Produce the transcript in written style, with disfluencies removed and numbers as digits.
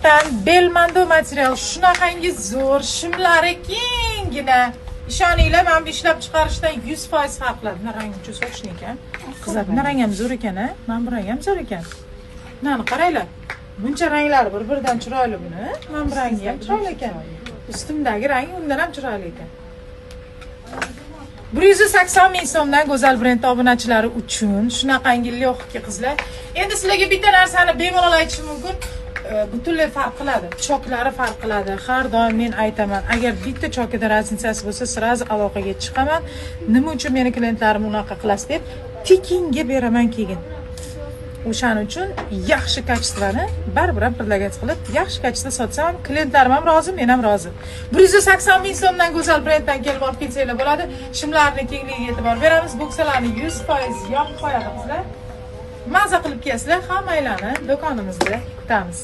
brenddan Belmando material shunaqangi zo'r, shimlari kenggina. Ishoninglar, mana bu ishlab chiqarishdan 100% farq qiladi. Buni rangi juda сочный ekan. Qizlar, buni rangi ham zo'r ekan, a? Mana bu rang ham zo'r ekan. Mana qaranglar. Buncha ranglari bir-biridan chiroyli buni. Mana bu rangi ham chiroyli ekan. Ustimdagi rangi undan ham chiroyli ekan. 180 ming so'mdan Go'zal brend obunachilari uchun shunaqangi легкий, qizlar. Endi sizlarga bitta narsani bemalol aytishim mumkin. Butunlay farq qiladi. Choklari farq qiladi. Har doim men aytaman, agar bitta chokida разница si bo'lsa, сразу aloqaga chiqaman. Nima uchun meni klientlarim unaqa qilasiz deb tekinga beraman keyin. O'shaning uchun yaxshi качество ni baribir ham предлагать qilib, yaxshi качество sotsam, klientlarim ham rozi, men ham rozi. 180 ming so'mdan Go'zal brenddan kelib olib ketsanglar bo'ladi. Shimlarni kengligiga e'tibor beramiz. Buksalarni 100% yopib qo'yadi, qizlar. Maza qilib kiyasizlar, hammanglarni do'konimizda kutamiz.